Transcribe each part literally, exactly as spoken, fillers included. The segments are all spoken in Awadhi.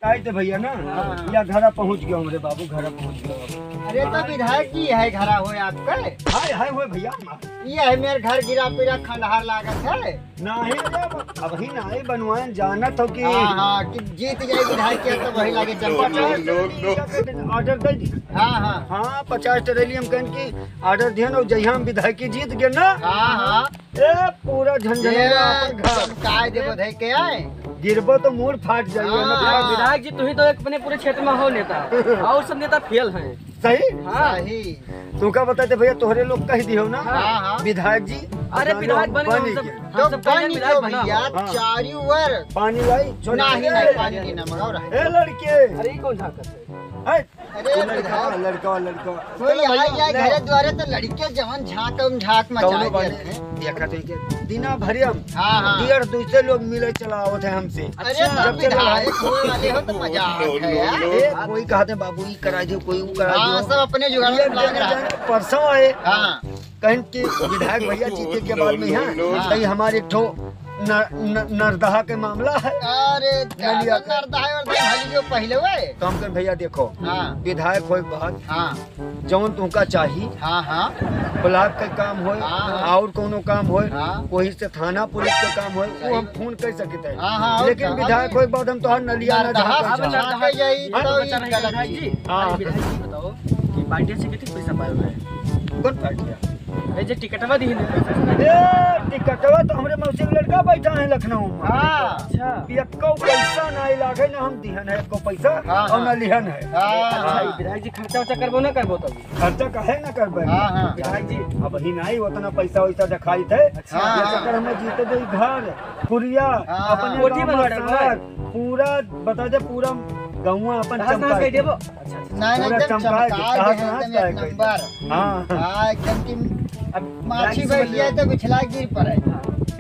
आए थे भैया ना, हाँ। या घरा पहुँच गयो हमरे बाबू, घरा पहुँच गयो। अरे तो विधायक जी है घरा होए आपके? हाय, हाय होए भैया। ये है मेरे घर गिरा पीरा खंडहर लागत है। नाही रे, अबही नाही बनवाएन, जानत हो कि हाँ, हाँ, कि जीत जाए विधायक के तो वही लागे चंपा। पचास ट्राली का ऑर्डर दे दी। हाँ, हाँ। हाँ, पचास ट्राली हम कहन की ऑर्डर दिहन और जहिया हम विधायकी जीत गए ना, हाँ, हाँ। ए, पूरा झंझनावा ए, अपन घर। चमकाए देबो धई के आए। गिरबो तो मूड़ फाट जाइए, हाँ। मतलब। विधायक जी, तू ही तो एक अपने पूरे क्षेत्र में हो नेता, और सब नेता फेल हैं। सही? हाँ। सही। तू का बताते भैया, तोहरे लोग कह दियो ना, हाँ, हाँ। विधायक जी, अरे, विधायक बन गए, हम सब, हम तो सब कह बन विधायक गए बना। भैया, हाँ। चारी ओर पानी लाई, जो नाही, नहीं, नहीं, पानी नहीं, ना मंगाओ रहा। ए लड़के। अरे, ये कौन झांकत है? है? अरे, तू लड़का, विधायक। लड़का, लड़का। कोई चलो, आई जाए ले घरे आओ। द्वारे तो लड़के जवन झांक, हम झांक मचा कौनो बात देते नहीं। हैं। देखा तो इनके दिना भरियम हाँ, हाँ। डेढ़ दो सौ लोग मिले चला आवत है हमसे। अरे, अच्छा। तो जब से विधायक होए वाले हो तो मजाक है यार। ए, कोई कहते बाबू ई करा दियो, कोई वो करा हाँ, दियो। सब अपने जुगाड़ ये में लाग रहा है। परसों आए। हाँ। कहन कि विधायक भैया जीते के बाद में यहाँ हाँ। कहीं हमारे एक ठो न-, न-, नरदहा के मामला है। अरे, नलिया का। नरदहा और दिन हलियो पहले हुए। तो हम कहें, "भैया देखो, हाँ। विधायक होए के बाद हाँ। जौन तुमका चाही, हाँ, हाँ। ब्लॉक के काम होए, हाँ, हाँ। और कोनो काम होए, हाँ। कोई से थाना पुलिस के काम होए, वो सही। हम फोन कर सकते हैं। हाँ, हाँ, और लेकिन का? विधायक होए के बाद हम तोहार नलिया ना नरदहा झाँकल अब चाहब।" नरदहा जाई, हाँ? तो बचा ई रही गलत विधायक चीज। जी। हाँ। अरे विधायक जी बताओ कि पार्टी से कितने पैसा पाए हुए हैं? कौन पार्टी है? अरे जे टिकटवा दी है ना पैसा। ए, टिकटवा तो हमरे मौसी के लड़का बैठा है लखनऊ में। हाँ। अच्छा। एको पैसा ना लागे, ना हम दिहन है एको पैसा हाँ, और ना हाँ। लिहन है। हाँ, अच्छा, हाँ। विधायक जी खर्चा वर्चा करबो ना करबो तब? खर्चा काहे ना करबे? हाँ, हाँ। विधायक जी। अबही नाही उतना पैसा वैसा देखाइत है। अच्छा। हाँ, ये हाँ। चक्कर हमें जीते दे घर, पुरिया, हाँ, हाँ। अपने कोठी गाँव में बनवा रहे शहर, भाई। पूरा बता दे, पूरा गौवा अपन तहस नहस चमका कर दे। देबो। अच्छा, अच्छा। नहीं, नहीं, पूरा एकदम चमका के, चमका तहस दे, नहस एकदम कर एक दे। नंबर। हाँ। हाँ, एकदम कि अब माछी बैठ जाए तो बिछला गिर पड़े।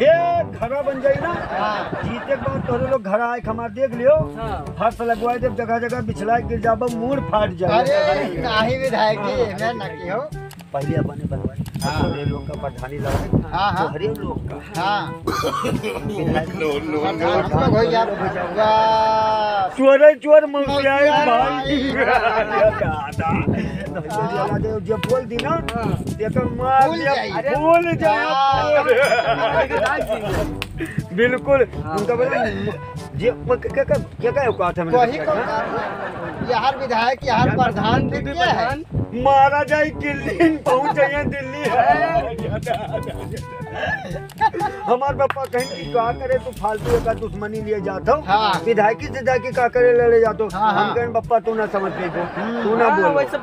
ए, घरा बन जाई ना। हाँ। जीते के बाद तोहरे लोग घरा आए, हमार देख लियो। हाँ। फर्श लगवाए देब, जगह जगह बिछला गिर जाबो, मूड़ फाट जाए। अरे, नाही विधायक जी, हाँ। एमे ना की हो। पहले अपने बनवाए, हाँ। तोहरे लोग का प्रधानी लगाए, हाँ, हाँ। तोहरे लोग का। हाँ। विधायक लो, लो, लो। हम लोग हो जा, वाह। चोरे चोर मौसियाए मौसियाए भाई। भाई। दादा। तो जो बोल दी ना, हाँ। तेकर मार भूल दिया, जाई। भूल जाए। हाँ। बिल्कुल। हाँ। उनका बोला, जे, वो क्या, क्या, क्या, क्या औकात है मेरे वही को? यार विधायक, यार प्रधान, फिर क्या है? मारा जाए, किल्ली पहुंच जाइए दिल्ली। हमार पापा कहीं की का करे, तू फालतू का दुश्मनी लिए जात हो। हाँ। विधायकी से जाके का करे लड़े जात हो? हाँ, हम हाँ। कहें, "पप्पा, तू ना समझ गई हो, हम्म। तू ना हाँ, बोलो।" वैसे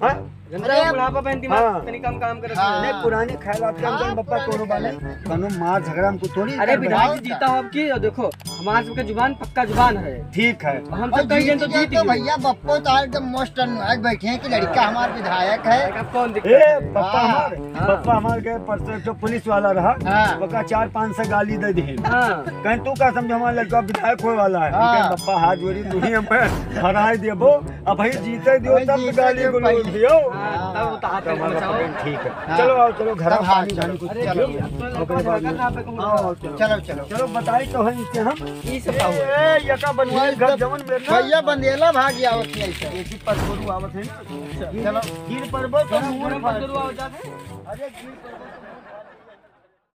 हाँ? जनता अरे, बुढ़ापा बहन दिमाग हाँ। तनी कम काम करत हाँ। है। नहीं, पुराने ख्यालात के हाँ, अंदर पप्पा पुराने कोनो बाले, ख्यालात। कोनो मार झगड़ा हमको थोड़ी अरे करना है। विधायक जी जीता हो अब की, और देखो, हमार सबके जुबान पक्का जुबान है। ठीक है। हम और सब कहीं जीत तो गया जीत तो गए। भैया बप्पो तो एकदम मस्त अनुराग बैठे हैं कि लड़का हमार विधायक है। अब कौन दिक्कत ए, है? पप्पा हाँ। हमार, हाँ। पप्पा हमार के परसों एक ठो पुलिस वाला रहा, हाँ। ओका चार पाँच से गाली दे दी। हाँ। कहें, "तू का समझे हमारा लड़का विधायक होए वाला है?" हाँ। कहें, "पप्पा हाथ जोड़ी, तू ही हम पे हराए देबो।" अब भाई जीते दियो, भाई तब जीते गाली दियो, गलौज भाई। दियो। हाँ, तब तो हाथ तब पे हमारा मचाओ। पकड़, ठीक है। हाँ। चलो आओ, चलो, घर तब हाथ पानी चलो। डालो, कुछ अरे, चलो। जी, अब तो ओकरे बाद में। हाँ, चलो। चलो, चलो। चलो, बताई तो है इनसे हम। ई सब का हुआ? ए, यका बनवाए ये घर सब जवन में ना। भैया बंदेला भाग आवत है ऐसे। एक ही पतोरू आवत है ना। चलो। गिर पड़बो तो चलो, मुंह गरम फाड़ पतोरू आवत जाते। अरे, गिर पड़बो तो